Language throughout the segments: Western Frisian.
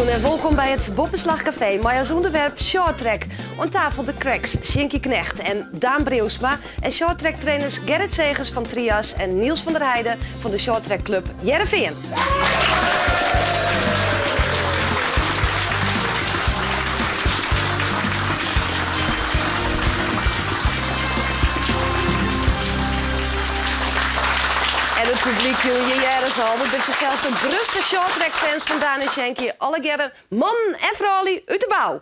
Goeiemoarn en wolkom by it Boppeslach Kafee mei as ûnderwerp shorttrack. Oan tafel de cracks Sjinkie Knegt en Daan Breeuwsma en shorttracktrainers Gerrit Segers fan Trias en Niels van der Heijden fan de shorttrackclub Hearrenfean. En it publyk jûn, je hearre se al, dat binne fansels de grutste shorttrackfans fan Daan en Sjinkie, allegearre mannen en froulju út de bou.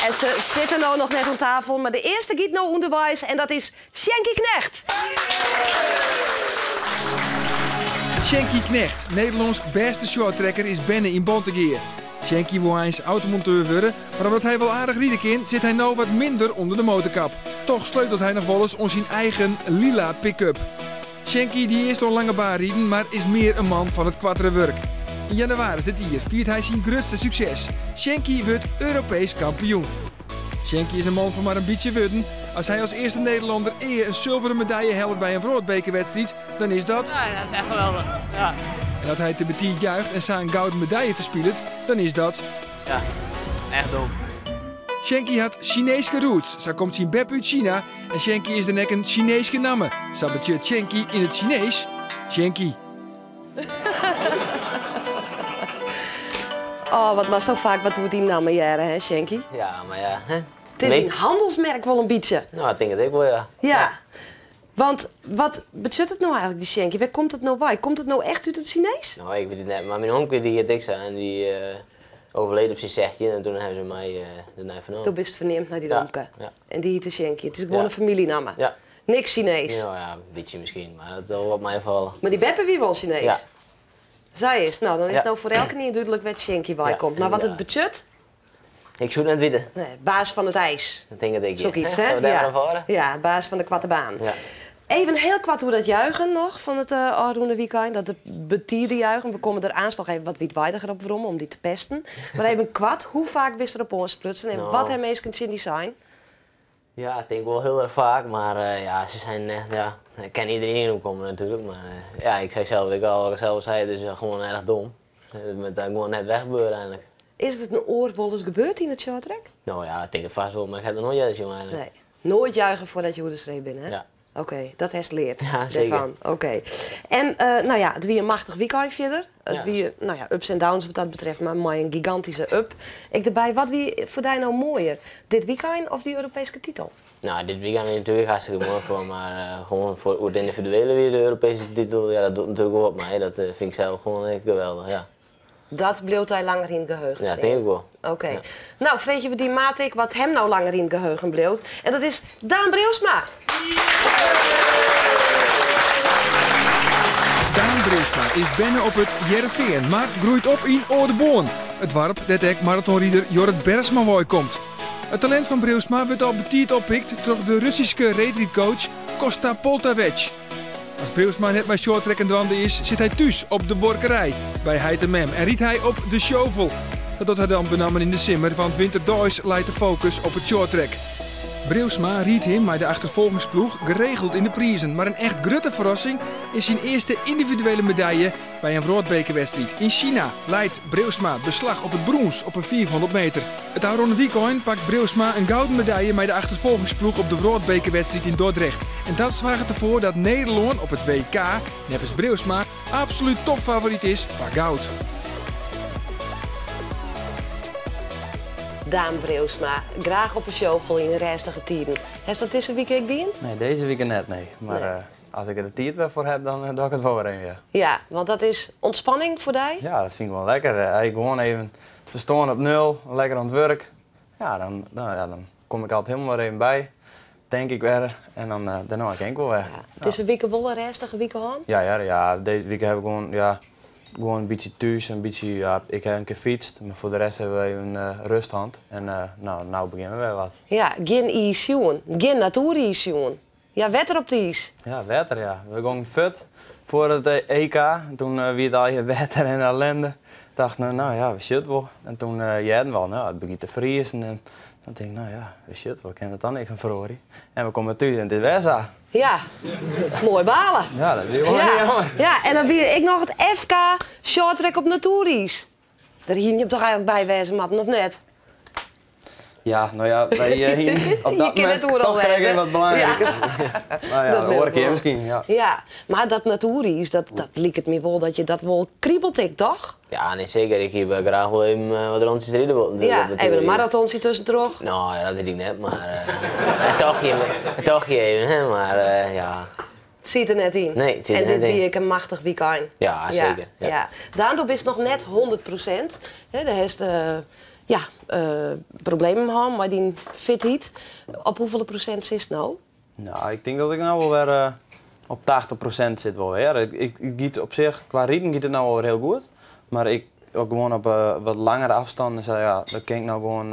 En se sitte no noch net oan tafel, mar de earste giet no ûnderweis en dat is Sjinkie Knegt. Sjinkie Knegt, Nederlânsk bêste shorttracker, is berne yn Bantegea. Sjinkie woe eins automonteur wurde, mar omdat hy wol aardich ride kin, sit hy no wat minder ûnder de motorkap. Toch sleutelt hy noch wolris oan syn eigen lila pick-up. Sjinkie die earst oan langebaanriden, mar is mear in man fan it koartere wurk. Yn jannewaris dit jier fiert hy syn grutste sukses, Sjinkie wurdt Europeesk kampioen. Sjinkie is in man fan mar in bytsje wurden. As hy as earste Nederlanner ea in sulveren medalje hellet by in wrâldbekerwedstriid, dan is dat. Ja, dat is echt geweldig. Ja. En as hy te betiid juicht en sa in gouden medalje ferspilet, dan is dat. Ja, echt dom. Sjinkie hat Sineeske roots, sa komt syn bep út Sina en Sjinkie is dan ek in Sineeske namme. Sa betsjut Sjinkie yn it Sinees Sjinkie. Oh, wat moatst no faak wat oer dyn namme hearre, hè, Sjinkie? Ja, mar ja, hè. It is in hannelsmerk wol in bytsje. No, ik tink it ek wol, ja. Ja. Want wat betsjut it no eigenlik, dy Sjinkie? Wêr komt it no wei? Komt it no echt út it Sinees? No, ik wit it net, mar myn omke dy hiet ek sa en dy overleed op syn 16 en toen hawwe se my dernei fernomd. Do bist ferneamd nei dyn omke. Ja. En dy hiette Sjinkie. It is gewoan in famyljenamme. Ja. Niks Sinees. No ja, in bytsje miskien, mar dat sil wol meifalle. Mar dy beppe wie wol Sinees? Ja. Sa is it. No, dan is it no foar elkenien dúdlik wêr't Sjinkie wei komt. Mar wat it betsjut? Ik soe it net witte. Nee, baas fan it ijs. Dat tink ik, ja. Sokyts, hè? Sille we dêr mar op hâlde? Ja, baas fan de koarte baan. Ja. Even hiel koart oer dat juichen noch fan it ôfrûne wykein, dat betide juichen. We komme der aanst noch even wat wiidweidiger op werom om dy te pesten. Mar even koart, hoe faak bist der op oansprutsen en wat ha minsken tsjin dy sein? Ja, ik tink wol hiel erch faak, mar ja, se zijn echt, ja, ik kin iedereen opkomme natuerlik, mar ja, ik sei sels ek al, wat ik sels sei, it is gewoan erch dom. It moat gewoan net wer gebeure eigenlik. Is it in oar wolris gebeurd yn it shorttrack? No ja, ik tink it fêst wol, mar ik ha it noch noait earder sjoen eigenlik. Nee. Noait juiche foardat je oer de streep binne, hè? Ja. Oké, dat hast leard Ja, seker. dêrfan. Oké. En no ja, it wie in machtich wykein fierder. It wie, no ja, ups en downs wat dat betreft, mar mei in gigantyske up ek derby. Wat wie foar dy no moaier, dit wykein of dy Europeeske titel? No, dit wykein wie natuerlik hartstikke moai foar, mar gewoan foar oer it yndividuele wie de Europeeske titel, ja, dat docht natuerlik wol wat mei. Dat fyn ik sels gewoan ek geweldich, ja. Dat bliuwt dy langer yn it geheugen Ja, stean? tink ik wol. Oké. No, freegje we dy maat ek wat him no langer yn it geheugen bliuwt. En dat is Daan Breeuwsma. Daan Breeuwsma is berne op It Hearrenfean, mar groeit op yn Aldeboarn, it doarp dêr't ek maratonrider Jorrit Bergsma wei komt. It talint fan Breeuwsma wurdt al betiid oppikt troch de Russyske reedrydcoach Kosta Poltavets. As Breeuwsma net mei shorttracken dwaande is, sit hy thús op de buorkerij by heit en mem en rydt hy op de shovel. Dat docht hy dan benammen yn de simmer, want winterdeis leit de fokus op it shorttrack. Breeuwsma rydt him mei de achterfolgingsploech geregeld yn de prizen, mar in echt grutte ferrassing is syn earste yndividuele medalje by in wrâldbekerwedstriid. Yn Sina leit Breeuwsma beslach op it brûns op 'e 500 meter. It ôfrûne wykein pakt Breeuwsma in gouden medalje mei de achterfolgingsploech op de wrâldbekerwedstriid yn Dordrecht. En dat soarget derfoar dat Nederlân op it WK, neffens Breeuwsma, absolút topfavoryt is foar goud. Daan Breeuwsma, graach op 'e shovel yn rêstige tiden. Hast dat dizze wike ek dien? Nee, dizze wike net, nee. Mar as ik der de tiid wer foar ha, dan doch ik it wol wer even, ja. Ja, want dat is ûntspanning foar dy? Ja, dat fyn ik wol lekker. Gewoan even it ferstân op nul, lekker oan it wurk. Ja, dan, ja, dan kom ik altyd hielendal wer even by, tink ik wer. En dan dêrnei kin ik wol wer. Ja. Dizze wike wol in rêstige wike hân? Ja, ja, ja, dizze wike ha we gewoan, ja, gewoan in bytsje thús, in bytsje, ja, ik ha in kear fytst, mar foar de rest hawwe we even rêst hân. En no, no begjinne we wer wat. Ja, gjin iis sjoen, gjin natoeriis sjoen. Ja, wetter op it iis. Ja, wetter, ja. We gongen fuort foar it EK. Toen wie it allegear wetter en ellinde. Dachten, no ja, we sjogge it wol. En toen hearden we al, no, it begjint te friezen. En Dan tink ik, no ja, shit, wat kin it dan niks oan feroarje. En we komme thús en it is wer sa. Ja, moai bale. Ja, dat wie wol Ja. jammer. Ja, en dan wie ek noch it FK shorttrack op natoeriis. Dêr hiene jim toch eigentlik by wêze moatten, of net? Ja, no ja, wy hiene op Je dat kinne momint it oeral toch krekt wêze. even wat belangrikers. Mar ja, Dat de oare leau ik kear wol. miskien, ja. Ja, mar dat natoeriis, dat liket my wol dat je dat wol kribelt ek, toch? Ja, nee, seker. Ik hie graach wol even wat rondjes ride wollen natuurlijk Ja, op de even in toer. maratontsje tuskentroch. Nou ja, dat wit ik net, mar een tochtje even, hè, maar ja. It siet der net yn. Nee, it siet En der net dit wie yn. ek in machtich wykein. Ja, seker. Ja. Ja. Daan, do bist noch net 100%. Hè, dêr hast ja, problemen hân mei dyn fitheid. Op hoefolle prosint sitst no? No, ik tink dat ik no wol wer op 80% sit wol wer. Ik giet op sich, kwa riden giet it no wol wer hiel goed. Mar ik ook gewoan op wat langere afstannen, sa, ja, dat kin ik no gewoan,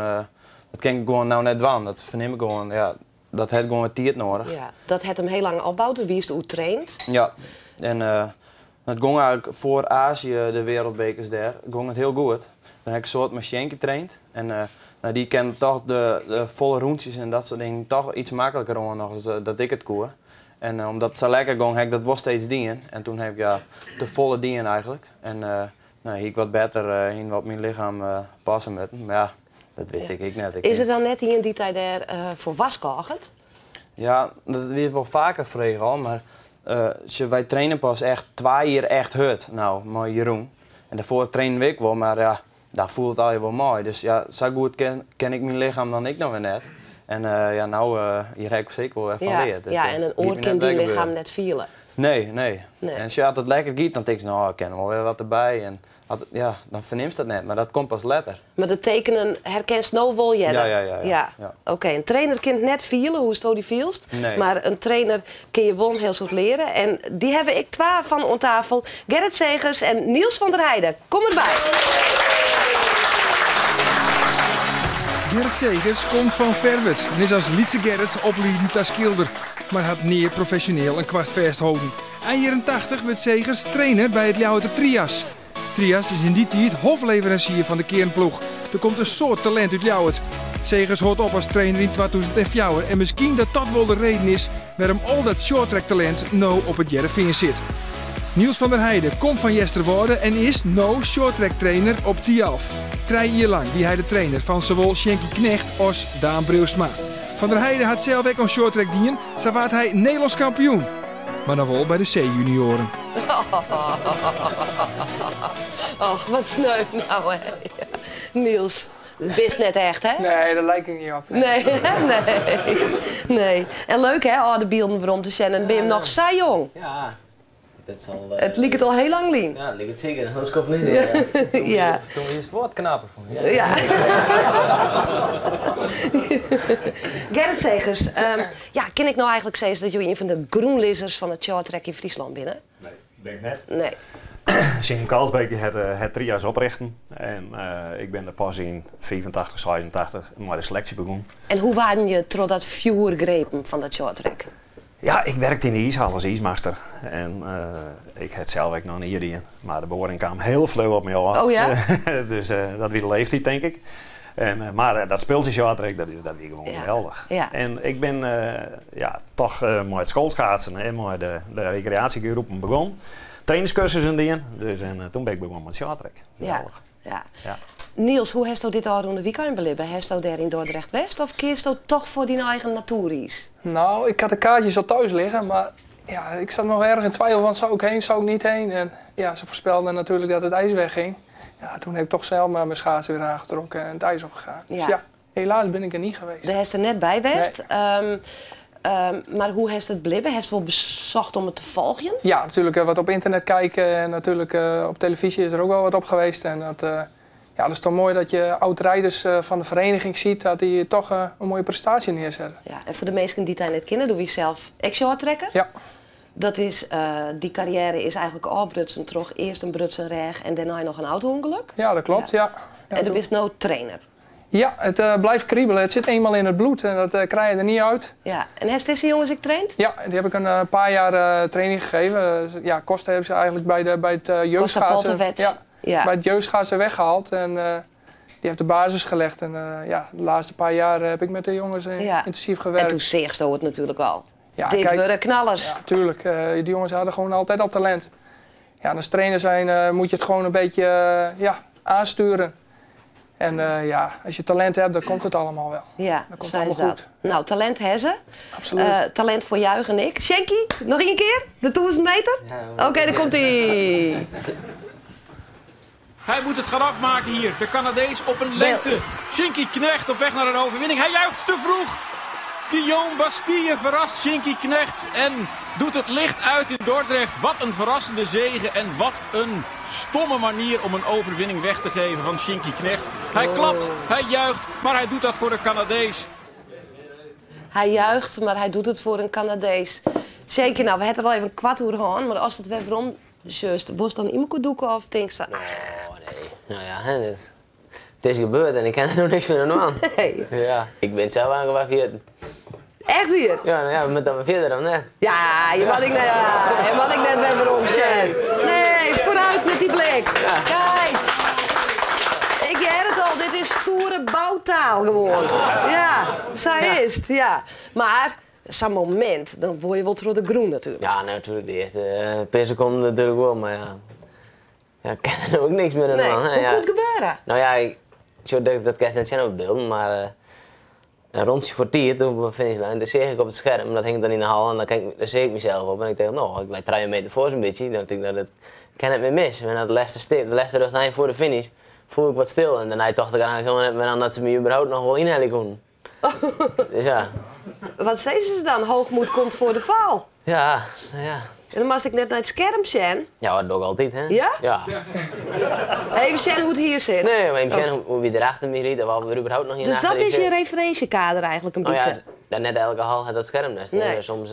dat kin ik gewoan no net dwaan. Dat fernim ik gewoan, ja, dat hat gewoan wat tiid nedich. Ja, dat hat him hiel lang opboud, do wiest oertraind. Ja, en it gong eigentlik foar Azië, de wereldbekers dêr, gong it hiel goed. Toen ha ik in soad mei Sjinkie traind. En no, dy ken toch de folle rûntsjes en dat soart dingen toch iets makliker oan noch as dat ik it koe. En omdat it sa lekker gong, ha ik dat wol steeds dien. En toen ha ik, ja, te folle dien eigentlik. En no, hie ik wat better yn wat myn lichem passe moatten. Mar ja, dat wist ik ek net. Ik Is der tink dan net ien dy't dy dêr foar warskôget? Ja, dat wie wol faker frege al, mar sjoch, wy trainen pas echt 2 jier echt hurd no mei Jeroen. En dêrfoar trainen we ek wol, mar ja, dan foel it allegear wol mei. Dus ja, sa goed ken ik myn lichem dan ek noch wer net. En ja, no, hjir ha ik seker wol wer fan leard. It, Ja, en in giet oar my kin net dyn wer lichem gebeuren. net fiele. Nee, nee. Nee. En sjoch, as it lekker giet, dan tinkst, no, ik kin wol wer wat derby. En at, ja, dan fernimst dat net, mar dat komt pas letter. Mar de tekenen herkenst no wol earder? Ja, ja, ja, ja. Ja. Ja. Oké, in trainer kin it net fiele hoe'tsto dy fielst. Nee. Mar in trainer kin je wol in hiel soad leare. En dy hawwe ik twa fan oan tafel. Gerrit Segers en Niels van der Heijden. Kom derby. Gerrit Segers komt fan Ferwert en is as lytse Gerrit oplieden ta skilder, mar hat nea profesjoneel in kwast fêstholden. Ein jierren 80 wurdt Segers trainer by it Ljouwerter Trias. Trias is yn dy tiid hofleveransier fan de kearnploech. Der komt in soad talint út Ljouwert. Segers hâldt op as trainer yn 2004 en miskien dat dat wol de reden is wêrom al dat shorttrack-talint no op It Hearrenfean sit. Niels van der Heijden komt fan Easterwâlde en is no shorttrack-trainer op Thialf. 3 jier lang wie hy de trainer fan sawol Sjinkie Knegt as Daan Breeuwsma. Van der Heijden hat sels ek oan shorttrack dien, sa waard hy Nederlânsk kampioen. Mar dan wol by de C-junioaren. Och, wat sneu no, hè. Niels, bist net echt, hè? Nee, dêr lyk ik net op. Nee, nee. Nee. En leuk, hè, âlde bylden werom te sjen. En bin je noch sa jong? Ja, dat sal, It liket al hiel lang lyn. Ja, it liket seker. Dat komt net, ja. Ja. Toen wie it wat knapper fan. Ja. Ja. Gerrit Segers, ja, kin ik no eigentlik sizze dat jo ien fan de grûnlizzers fan it shorttrack yn Fryslân binne? Nee, bin ik net. Nee. Siem Kalsbeek die het Trias oprjochte en ik bin der pas yn 85, 86 mei de seleksje begûn. En hoe waarden je troch dat fjoer grepen fan dat shorttrack? Ja, ik werkte yn de iishal as iismaster en ik ha sels ek noch nea dien, mar de beoardieling kaam hiel fluch op my ôf. Oh ja? Dus dat wie de leeftiid, tink ik. En mar dat spultsje shorttrack, dat wie gewoan geweldich. En ik bin ja, toch mei it skoalschaatsen en mei de rekreaasjegroepen begûn. Trainingskursussen dien, dus en toen bin ik begûn mei shorttrack. Geweldig. Niels, hoe hasto dit ôfrûne wykein belibbe? Hasto dêr yn Dordrecht west of keasto toch foar dyn eigen natoeriis? No, ik ha de kaartjes al thuis liggen, mar ja, ik siet noch erch yn twifel fan soe ik hinne, soe ik net hinne. En ja, se foarspelden natuerlik dat it iis wegging. Ja, toen ha ik toch sels mar myn schaatsen wer oantrokken en it iis opgegaan. Dus ja, helaas bin ik der net west. Dêr hast der net by west. Nee. Mar hoe hast it belibbe? Hast wol besocht om it te folgjen? Ja, natuerlik, wat op ynternet kike en natuerlik op telefyzje is der ek wol wat op west. En dat, ja, dat is toch moai dat je oud-riders fan de feriening ziet dat dy toch in moaie prestaasje nearsette. Ja, en foar de minsken dy't dy net kenne, do wiest sels ek shorttracker? Ja. Die karriêre is eigentlik ôfbrutsen troch earst in brutsen rêch en dêrnei noch in auto-ûngelok. Ja, dat kloppet, ja. Ja, En do toen bist no trainer. Ja, it bliuwt kribeljen. It sit ienmaal yn it bloed en dat krije je der net út. Ja, en hast dizze jonges ek traind? Ja, dy ha ik in pear jier training jûn. Ja, Costa hawwe se eigentlik by it Costa jeugdschaatsen Poltavets. Ja, by it jeugdschaatsen weggehaald. En Die heeft de basis gelegd. En ja, de laatste paar jaar heb ik met de jongens intensief gewerkt. En toen zeeg het natuurlijk al. Ja, Dit kijk, worden knallers. Ja, tuurlijk. Die jongens hadden gewoon altijd al talent. Ja, en als trainer zijn moet je het gewoon een beetje aansturen. En ja, als je talent hebt, dan komt het allemaal wel. Ja, dan komt zo het is allemaal dat. goed. Nou, talent hebben. Absoluut. Talent voor juichen en ik. Sjinkie, nog één keer? De 1000 meter? Ja, Oké, daar komt ie. Hij moet het gaan afmaken hier. De Canadees op een lengte. Sjinkie Knegt op weg naar een overwinning. Hij juicht te vroeg. Guillaume Bastille verrast Sjinkie Knegt en doet het licht uit in Dordrecht. Wat een verrassende zege en wat een stomme manier om een overwinning weg te geven van Sjinkie Knegt. Hij klapt, hij juicht, maar hij doet dat voor de Canadees. Hij juicht, maar hij doet het voor een Canadees. Zeker, nou, we hebben er al even een kwart uur gehad, maar als het weer om just, was dan iemand doeken of denk je van, ach, Oh nee, nou ja, hè, het is gebeurd en ik kan er nog niks meer aan doen. Nee. Ja, ik ben zelf aangewaardeerd. Echt weer? Ja, nou ja, we moeten dan weer verder dan, hè? Ja, je mag ik net, ja, je mag ik net weer om zijn. Nee, vooruit met die blik. Kijk. Ik hoor het al, dit is stoere bouwtaal gewoon. Ja, zij is het, ja. Maar zo'n moment, dan word je wel door de groen natuurlijk. Ja, nou, natuurlijk, de eerste paar seconden natuurlijk wel, maar ja. Ja, ik kan er ook niks meer aan Nee, doen, hè, hoe ja. kon het gebeuren? Nou ja, ik, zo, dat kan je net zien op het beeld, maar een rondje voor 10 op de finishlijn, daar zie ik op het scherm, dat hing dan in de hal en dan, kijk, daar zie ik mezelf op en ik dacht, nou, ik lijk 3 meter voor zo'n beetje. Dan dacht ik, nou, dat kan het meer mis. En dat laatste stip, de laatste richtlijn voor de finish, voel ik wat stil en daarna dacht ik eigenlijk helemaal net meer aan dat ze me überhaupt nog wel inhalen konden. Dus ja. Wat zei ze dan? Hoogmoed komt voor de val. Ja, ja. En dan moest ik net naar het scherm zien. Ja, dat doe ik altijd, hè? Ja? Ja. Even zien hoe het hier zit. Nee, maar even zien hoe wie erachter me riet, of we er überhaupt nog in Dus achter dat is zit. je referentiekader eigenlijk een Nou beetje? ja, dat net elke hal had dat scherm naast. Nee. Soms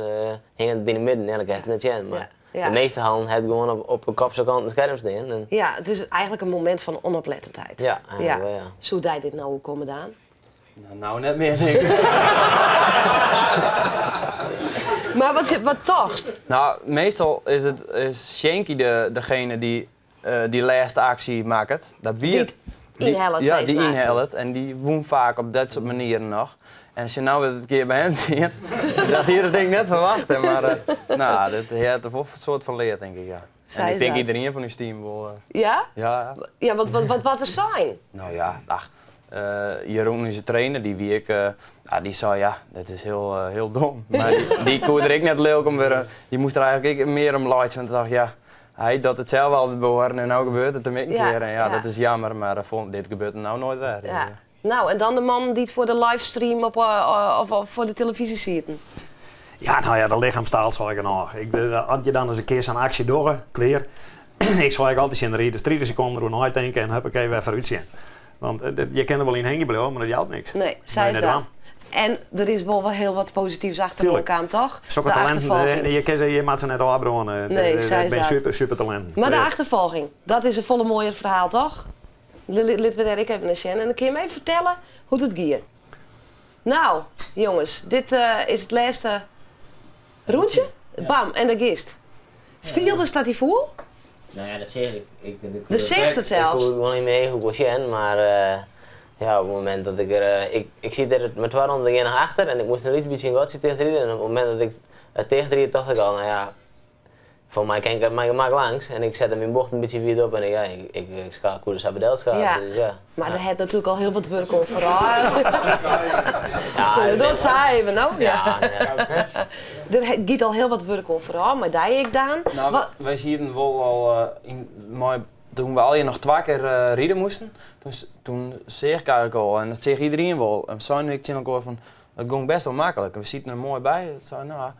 hing het in het midden en dan kan je het net zien. Maar Ja, ja. de meeste hallen hebben gewoon op de kopse kant een scherm staan. En Ja, het is eigenlijk een moment van onoplettendheid. Ja, eigenlijk wel, ja. Hoe deed dit nou komen dan? Nou, net meer, denk ik. Maar wat tocht? Nou, meestal is Sjinkie degene die die laatste actie maakt. Dat wie Die het, inhelt, ja, steeds die maar. inhelt. En die woont vaak op dat soort manieren nog. En als je nou weer het keer bij hem ziet, dat hier het ding net verwachten. Maar nou, dat heeft er wel een soort van leert, denk ik, ja. Zij En ik denk dat. iedereen van uw team wel. Ja? Ja, ja. Ja, want wat is zijn? Nou ja, ach. Jeroen is de trainer, die wie ik, ja, die zei ja, dat is heel dom. Maar die kon er ik net leuk om weer, die moest er eigenlijk ik meer om lachen. Want ik dacht, ja, hij dat het zelf altijd behoren en nou gebeurt het hem een keer. En ja, dat is jammer, maar dit gebeurt er nou nooit weer. Dus, Ja. Nou, en dan de man die het voor de livestream op, of voor de televisie ziet. Ja, nou ja, de lichaamstaal zou ik nog. Als je dan eens een keer zo'n actie door, kleer. Ik zou eigenlijk altijd in de rieders 30 seconden erover nadenken en heb ik even vooruit zien. Want je kan er wel in heen blijven, maar dat helpt niks. Nee, zij Nee, is net dat. aan. En er is wel heel wat positiefs achter Tuurlijk. elkaar, toch? Zulke De talenten, achtervolging. je kan ze, je maakt ze net afbranden. Nee, zij Ik is ben dat. super, super talent. Maar de achtervolging, dat is een volle mooier verhaal, toch? Laten we daar ik even naar zien. En dan kun je me even vertellen hoe het ging. Nou, jongens, dit is het laatste rondje. Bam, en de gist. Vierde staat hij voor? Nou ja, dat zeg ik. Dat zegt het zelfs. Ik hoor gewoon niet meer goed zien, maar ja, op het moment dat ik er ik zie er met twee ronden nog achter en ik moest een beetje in gatje tegen en op het moment dat ik het tegen dacht ik al, nou ja, voor mij kan ik er mijn gemak langs en ik zet hem in bocht een beetje weer op en ik, ja, ik scha Koerde Sabadell schaatsen, Ja. dus ja. Maar er heeft natuurlijk al heel wat werk om vooral. Ja, dat zei even, nou. Ja. Ja, ja. Er gaat al heel wat werk om vooral, maar daar ik dan. Nou, wij zien wel al in, maar toen we al hier nog 2 keer rijden moesten, toen zeg ik eigenlijk al, en dat zeg iedereen wel. En zo ik tegen elkaar van, het ging best wel makkelijk. We zitten er mooi bij. Het zei, nou,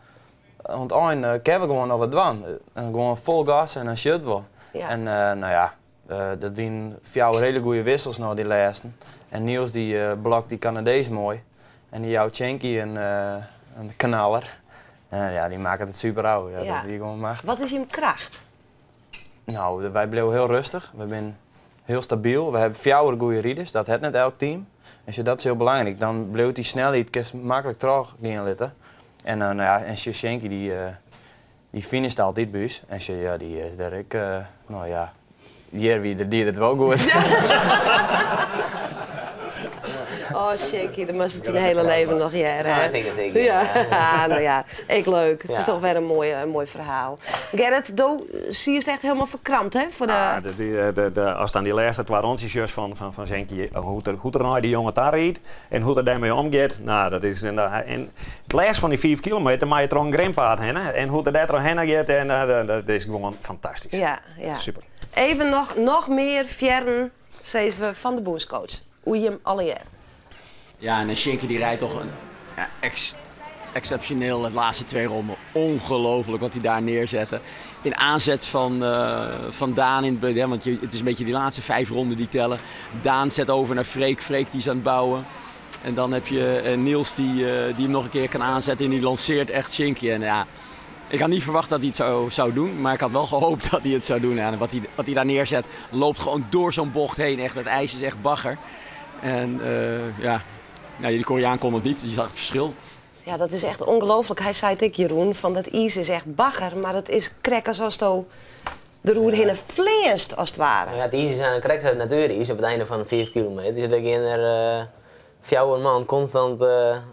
want eind kunnen we gewoon nog wat doen. En gewoon vol gas en dan shit wel. Ja. En nou ja, dat waren 4 hele goede wissels nou die laatste. En Niels die blokt die Canadees mooi. En die jouwt Sjinkie een kanaler. En ja, die maken het super oud. Ja, Ja. Dat wie gewoon macht. Wat is je kracht? Nou, wij bleven heel rustig. We zijn heel stabiel. We hebben 4 goede rieders. Dat heeft net elk team. En dat is heel belangrijk. Dan bleef die snelheid kun je makkelijk terug gaan zitten. En nou ja, en Sjinkie die finisht altijd bij ons. En ze, ja, die is daar ik, nou ja, hier wie die het wel goed. Ja. Sjinkie, dan moatst it dyn hiele leven noch hearre. Ja, ik tink it ek. Ja, no ja, ek leuk. It is toch wer in moai, in moai ferhaal. Gerrit, do siest echt hielendal ferkrampt, hè? Foar de... Ja, de, ast dan dy lêste twa rûntsjes sjochst fan Sjinkie, hoe't er nei dy jonge ta riidt en hoe't er dêrmei omgiet, no, dat is... En it lêst fan dy 5 kilometer mei je troch in grimpaad hinne en hoe't er dêr trochhinne giet, en dat is gewoan fantastysk. Ja, ja. Super. Even noch mear fearren, sizze we, fan de bûnscoach. Oer jim allegear. Ja, en Sjinkie dy rydt toch in ja, exceptioneel de laatste twee ronden. Ongelooflijk wat hij daar neerzette. In aanzet van Daan, hè, want het is een beetje die laatste 5 ronden die tellen. Daan zet over naar Freek. Freek die is aan het bouwen. En dan heb je Niels die hem nog een keer kan aanzetten. En die lanceert echt Sjinkie. En ja, ik had niet verwacht dat hij het zou doen. Maar ik had wel gehoopt dat hij het zou doen. Ja, en wat hij daar neerzet, loopt gewoon door zo'n bocht heen. Echt, het ijs is echt bagger. En ja, nou, die Koreaan kon het niet. Je zag het verschil. Ja, dat is echt ongelooflijk. Hij zei het ik, Jeroen, van dat ijs is echt bagger. Maar dat is krekken zoals het de roer heen fleest, als het ware. Ja, het ijs is aan een krek uit natuurijs op het einde van 4 kilometer. Dus dat ging er 4 man constant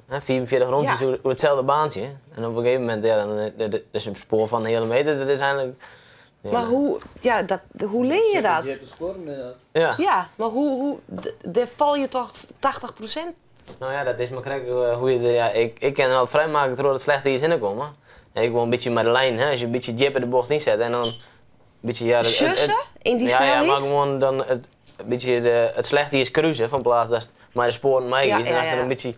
44 rondjes over hetzelfde baantje. En op een gegeven moment, ja, dan dat is een spoor van een hele meter. Dat is eigenlijk, ja. Maar hoe leer je dat? Je hebt een spoor met dat. Ja. Ja, maar daar val je toch 80%? Nou ja, dat is maar krek, hoe je er, ja, ik ken er altijd vrij makkelijk door het slechte hier in komen. En ik wil een beetje met de lijn, hè, als je een beetje jip in de bocht niet zet en dan een beetje, ja, Sussen in die Ja, ja, snelheid? maar gewoon dan het, een beetje de, het slechte is cruisen van plaats dat het maar de sporen mee is. En als er een beetje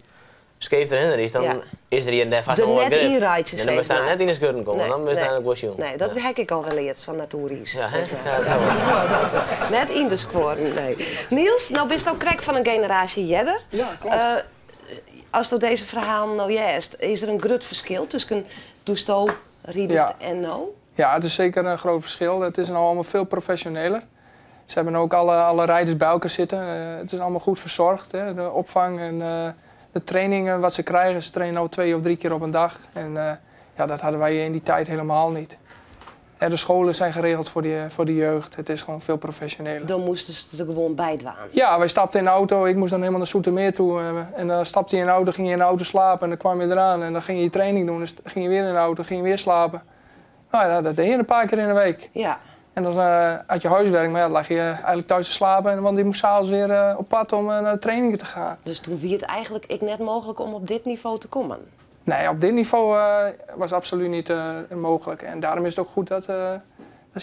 scheef erin is, dan is er hier en daar vast De nog wel net grip. inrijdjes, En dan zeg moet je daar maar. net in de scheuren komen, dan moet je uiteindelijk wel zien. Nee, dat heb ik al wel geleerd van natuurijs. Ja, hè? zeg maar. Ja, dat zou wel. Net in de scoren, nee. Niels, nou bist ook krek van een generatie jedder. Ja, klopt. Als du deze verhaal nou juist, is er een groot verschil tussen toesto, rieders en nou? Ja, het is zeker een groot verschil. Het is nou allemaal veel professioneler. Ze hebben ook alle rijders bij elkaar zitten. Het is allemaal goed verzorgd, hè. De opvang en de trainingen wat ze krijgen. Ze trainen al 2 of 3 keer op een dag. En dat hadden wij in die tijd helemaal niet. En de scholen zijn geregeld voor de jeugd. Het is gewoon veel professioneler. Dan moesten ze er gewoon bij dwaan. Ja, wij stapten in de auto. Ik moest dan helemaal naar Zoetermeer toe. En dan stapte je in de auto, ging je in de auto slapen. En dan kwam je eraan en dan ging je je training doen. Dus ging je weer in de auto, ging je weer slapen. Dat deed je een paar keer in de week. En dan had je huiswerk, maar dan lag je eigenlijk thuis te slapen. Want die moest 's avonds weer op pad om naar de trainingen te gaan. Dus toen wie het eigenlijk ik net mogelijk om op dit niveau te komen? Nee, op dit niveau was absoluut niet mogelijk. En daarom is het ook goed dat ze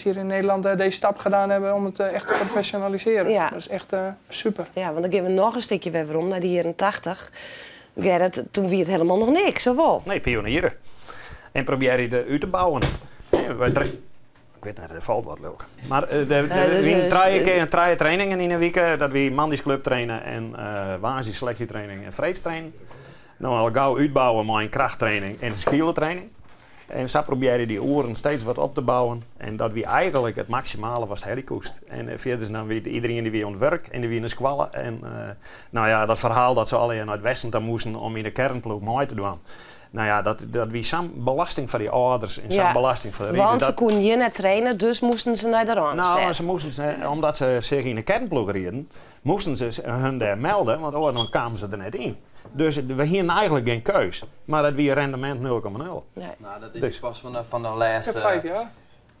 hier in Nederland deze stap gedaan hebben om het echt te professionaliseren. Dat is echt super. Ja, want dan geven we nog een stukje weer om naar die jaren 80. Gerrit, toen wie het helemaal nog niks, of wel? Nee, pionieren. En probeer je de uit te bouwen. Nee, wij ik weet niet, er valt wat leuk. Maar de we keer drie trainingen in een week. Dat we Mandis Club trainen en Waanzin selectietraining en vreedstraining. Nou, al gauw uitbouwen met een krachttraining en een skielentraining. En zo probeer je die oren steeds wat op te bouwen. En dat wie eigenlijk het maximale was het helikoest. En verder is dan weer iedereen die weer aan het werk en die weer in de squallen. En dat verhaal dat ze alle naar het westen toe moesten om in de kernploeg mooi te doen. Dat wie zo'n belasting voor die ouders en zo'n belasting voor de Want rieten, ze dat konden hier net trainen, dus moesten ze naar de Randstad. Nou, ze moesten ze, omdat ze zich in de kernploeg reden, moesten ze hun daar melden, want dan kwamen ze er net in. Dus we hadden eigenlijk geen keus. Maar dat wie rendement 0,0. Nee. Nou, dat is Dus. pas van de laatste. Ja, 5 jaar.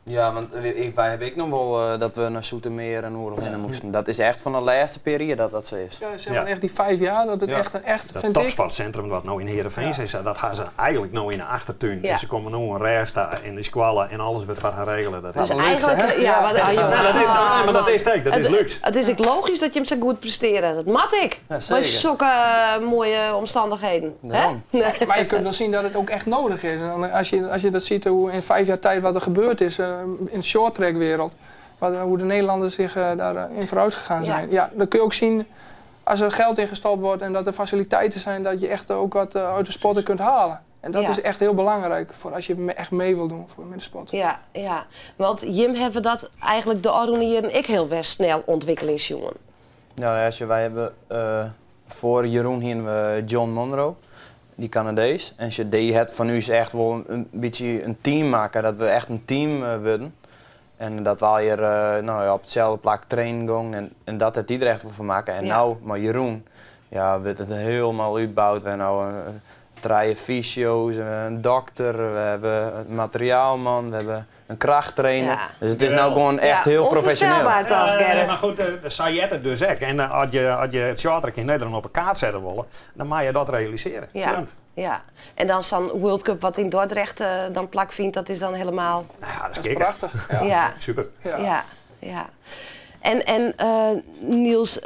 Ja, want wij hebben ik nog wel dat we naar Zoetermeer en Oerl heen moesten. Dat is echt van de laatste periode dat dat zo is. Ja, zeg maar echt die 5 jaar, dat het echt, Dat vind ik. topsportcentrum wat nou in Heerenveen is, dat gaan ze eigenlijk nou in de achtertuin. En ze komen nu een resta en de squallen en alles wordt van gaan regelen. Dat Dus is eigenlijk, luxe, hè? ja, wat, ah, jongens. Nee, dat is, nee, maar dat man. is het, dat is luxe. Het is ook logisch dat je hem zo goed presteren. Dat mat ik. Ja, Met zeker. zulke mooie omstandigheden. Hè? Daarom. Nee. Maar je kunt wel zien dat het ook echt nodig is. En als je dat ziet hoe in 5 jaar tijd wat er gebeurd is in de shorttrackwereld. Hoe de Nederlanders zich daarin vooruit gegaan zijn. Ja, dan kun je ook zien als er geld in gestopt wordt en dat er faciliteiten zijn dat je echt ook wat uit de sporten kunt halen. En dat is echt heel belangrijk voor als je echt mee wil doen met de sport. Ja, ja, want Jim hebben dat eigenlijk de Oronieren en ik heel best snel ontwikkelingsjongen. Nou ja, wij hebben voor Jeroen hier we John Monroe, die Canadees. En ze deed het van u is echt wel een beetje een team maken, dat we echt een team worden. En dat we hier op hetzelfde plak trainen gingen en dat het die er echt wel van maken. En nou, maar Jeroen, Ja, wurdt it hielendal útboud. We ha no trije fysio's, in dokter, we hawwe in materiaalman, we hawwe in krachttrainer. Dus it is no gewoan echt hiel profesjoneel. Onvoorstelbaar toch, Gerrit? Maar goed, sa heart it dus ek. En as je it shorttrack yn Nederlân op 'e kaart sette wolle, dan moatte je dat realisearje. Punt. Ja, en dan sa'n World Cup wat yn Dordrecht dan plakfynt, dat is dan helemaal... Nou ja, dat is prachtich. Ja. Super. Ja, ja. En Niels,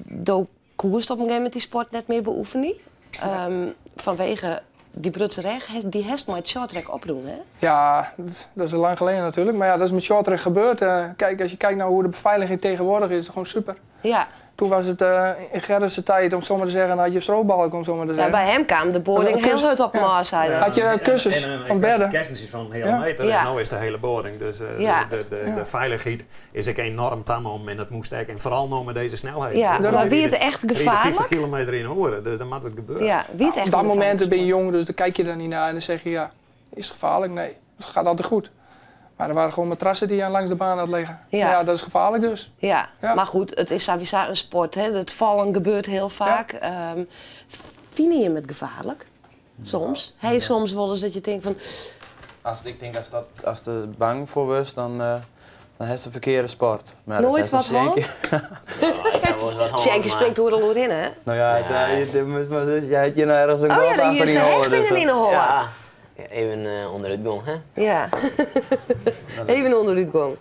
do koest op in gegeven momint dy sport net mear beoefenje. Fanwege dy brutsen rêch, dy hast mei it shorttrack oprûn, hè? Ja, dat is lang geleden natuurlijk. Maar ja, dat is met shorttrack gebeurd. Kijk, als je kijkt naar hoe de beveiliging tegenwoordig is, is het gewoon super. Toen was het in Gerritse tijd, om zo maar te zeggen, had je strobalk, om zo maar te Ja, zeggen. by him kaam de boarding hiel hurd op maas, sei er. Had je kussens En fan bedden. Kussens fan in heale meter en no is de hiele boarding. Dus de feilichheid is ek enoarm tanommen en dat moast ek. En foaral no mei dizze snelheid. Ja, mar wie it echt gefaarlik? 50 kilometer yn 'e oere, dus dan moat it gebeure. Ja, wie it echt Op dat momint bin je jong, dus dan kijk je daar niet naar en dan zeg je ja, is het gevaarlijk? Nee, het gaat altijd goed. Maar er waren gewoon matrassen die je langs de baan had liggen. Ja, dat is gevaarlijk dus. Ja, maar goed, it is sawiesa in sport. Hè. It fallen gebeurt hiel faak. Fine jim it gefaarlik? Soms? Ha je soms wolris dat je tinkt fan... As, ik tink as, dat, ast der bang foar wurdst, dan, dan hast de ferkearde sport. Maar dat Noait hast wat in hân? Sjinkie springt oeral oerhinne, hè? Nou ja, jij hebt je nou ergens een Oh ja, gat dan achter hier is in de je holle, hechting dus in de holle. Ja, even ûnderút gong, hè? Ja, even ûnderút gong.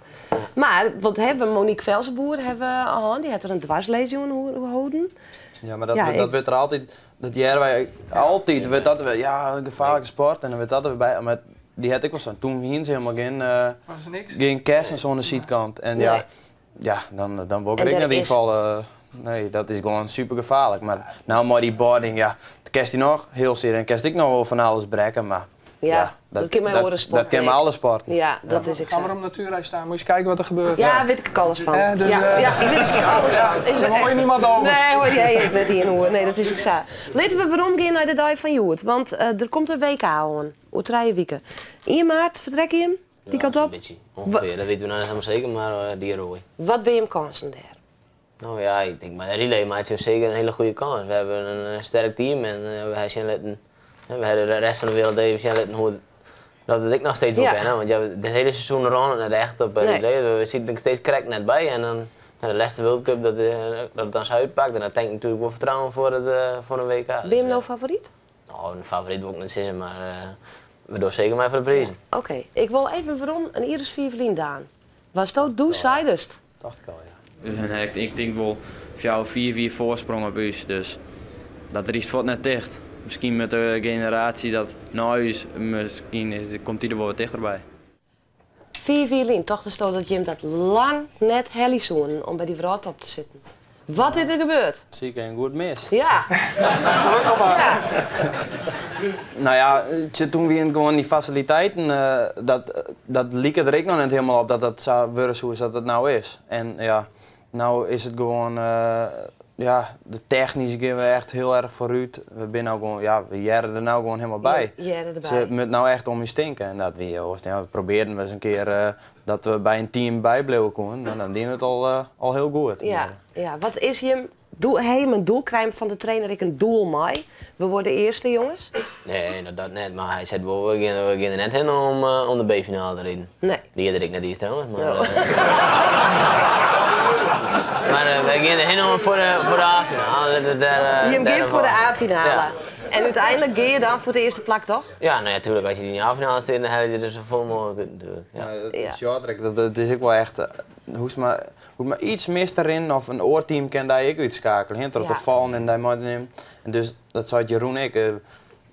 Mar, want hawwe Monique Velsenboer hawwe we hân, dy hat der in dwarslaesie oan holden. Ja, mar dat, Ja, dat ik wurdt der altyd, dat hearre wy altyd, wurdt dat wer, ja, in gefaarlike sport en dan wurdt dat der wer by. Mar dy hat ek wol sein, toen hiene se hielendal gjin, Was er niks? gjin kessens oan de sydkant. En ja, Nee. ja, dan, dan wol ik En der ek der net is ynfalle. Nee, dat is gewoan super gefaarlik. Mar no mei dy boarding, ja, kinst dy noch hiel sear en kinst ek noch wol fan alles brekke, mar Ja, dat kin mei oare sporten Dat kin mei ek. alle sporten. Ja, dat is ek Ga sa. maar op natuurreis staan, moet je eens kijken wat er gebeurt. Ja, wit ik alles fan. Dus, Ja, ja, wit ik alles fan. Is Daar hoor je echt- niemand over. Nee, hoor je ik net ien oer. Nee, dat is ek sa. Litte we weromgean nei de dei fan hjoed, want der komt in WK oan, oer trije wiken. Ien maart fertrekke jim dy kant op? Een beetje, ongeveer. Dat weten we nog niet helemaal zeker, maar die rooi. Wat binne jim kânsen dêr? Nou ja, ik denk bij de relay maakt ze zeker een hele goede kans. We hebben een sterk team en we zien litten, we hebben de rest van de wereld even zien litten hoe het, dat het ik nog steeds wil kennen. Want ja, dit hele seizoen rond het echt op relay. We zitten er steeds krekt net bij en dan de laatste World Cup dat het dan zo uitpakt. En dat denk ik natuurlijk wel vertrouwen voor een WK. Ben je hem nou favoriet? Nou, een favoriet wil ik niet zeggen, maar we doen zeker maar voor de prijzen. Oké, ik wil even waarom in Iris 4 verlien Daan. Was dat doe zeidest? Dacht ik al, ja. En ik denk wel voor jou 4-4 voorsprong op us, dus dat er is voort net dicht. Misschien met de generatie dat nou is, misschien komt die er wel wat dichterbij. 4-4 lien, toch is het dat Jim dat lang net helly zoen om bij die wrâldtop te zitten. Wat is er gebeurd? Zie ik een goed mis. Ja. Gelukkig maar. Ja. Nou ja, toen we gewoon die faciliteiten, dat liep er ook nog niet helemaal op dat dat zou worden zoals dat het nou is. En ja, nou is het gewoon, ja, de technisch gaan we echt heel erg vooruit. We zijn nou gewoon, ja, we jaren er nou gewoon helemaal bij. Ja, jaren erbij. Ze moet nou echt om je stinken. En dat we, ja, we probeerden wel eens een keer dat we bij een team bij bleven komen. Maar dan dienen het al heel goed. Ja, ja. Wat is je doel? Hey, mijn doel krijg van de trainer ik een doel mij. We worden eerste, jongens. Nee, dat net. Maar hij zei wel, we gaan er net heen om de B-finale te rijden. Nee. Die had ik net eerst trouwens. Maar, Oh. maar we gaan erheen om voor de A-finale. Dat, daar, Je daar gaat voor de A-finale. Ja. En uiteindelijk ga je dan voor de eerste plak, toch? Ja, nou ja, tuurlijk. Als je die in de A-finale zit, dan heb je er zo vol mogelijk natuurlijk. Ja. Ja, dat Ja. is short track, dat is ook wel echt, hoe maar iets mist erin of een oorteam kan daar ook uitschakelen. Hè, tot Ja. de vallen en daar moet nemen. En dus dat zou Jeroen ik,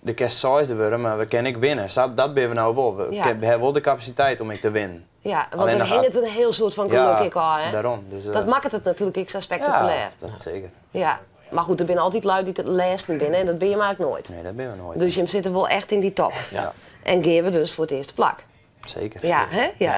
de kerst zesde worden, maar we kunnen ik winnen. Zo, dat ben we nou wel. We hebben wel de capaciteit om ik te winnen. Ja, want Alleen dan nog hing het een heel soort van Ja, geluk ik al, hè? daarom. Dus, dat maakt het natuurlijk extra spectaculair. Ja, dat zeker. Ja. Maar goed, er zijn altijd lui die het laatste binnen en dat ben je maar ook nooit. Nee, dat ben we nooit. Dus je zit er wel echt in die top. Ja. En gaan we dus voor het eerste plak. Zeker. Ja, hè? Ja.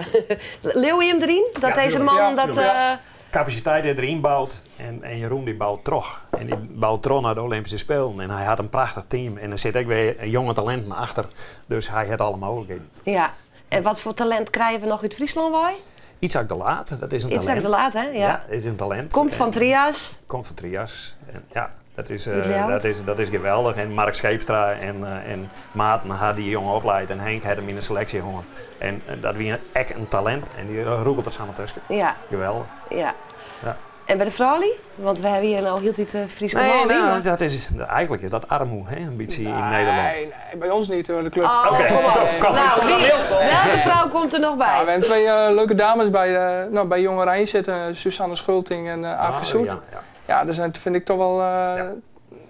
Leeuw je hem erin? Dat Ja, deze tuurlijk. man Ja, dat, tuurlijk. Capaciteit die erin bouwt en Jeroen die bouwt terug. En die bouwt terug naar de Olympische Spelen. En hij had een prachtig team en er zit ook weer jonge talenten achter. Dus hij had alle mogelijkheden. Ja. En wat voor talent krijgen we nog uit Friesland, wij? Itzhak de Laat, dat is een Itzhak talent. de Laat, hè? Ja. Ja, is een talent. Komt van En Trias. Komt van Trias. En, ja. Dat is, dat is, dat is geweldich. En Mark Scheepstra en, en Maarten ha dy jonge oplaat en Henk hat him yn de seleksje hân. En dat wie ek in talint en dy rûgelt der samar tusken. Ja. Geweldich. Ja. Ja. En by de froulju? Want we hawwe hjir no hieltyd Fryske nee, manlju. Nou, dat is, eigentlik is dat armoe, hè? In bytsje yn Nederlân. Nee, nee, by ús net, de klup. Oh, Oké, kom op. kom, kom. Nou, wie, welke frou komt der noch by? Ja, we hawwe twa leuke dames by, no, by Jong Oranje sitten. Suzanne Schulting en Aafke Oh, Soet. ja, ja. Ja, dat zijn, vind ik toch wel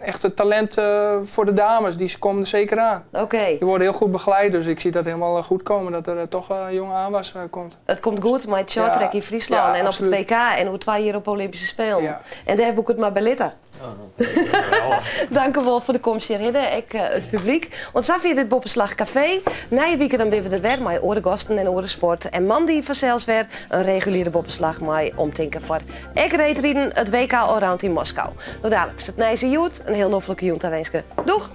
echt het talent voor de dames. Die komen er zeker aan. Oké. Die worden heel goed begeleid, dus ik zie dat helemaal goed komen. Dat er toch jonge aanwas komt. It komt goed mei it shorttrack Ja. yn Fryslân Ja, en op it absoluut. WK en oer twa jier op Olympyske Spelen. Ja. En dêr woe ik it mar by litte. Dank u wol foar de komst hjirhinne, ek it publyk. Want sa wie dit Boppeslach Kafee. Nije wike dan binne we der wer mei oare gasten en oare sport. En moandei fansels wer in reguliere Boppeslach mei omtinken foar ek reedriden, it WK Allround yn Moskou. No daliks it Nijs yn Hjoed. In hiel noflike jûn tawinske. Doeg!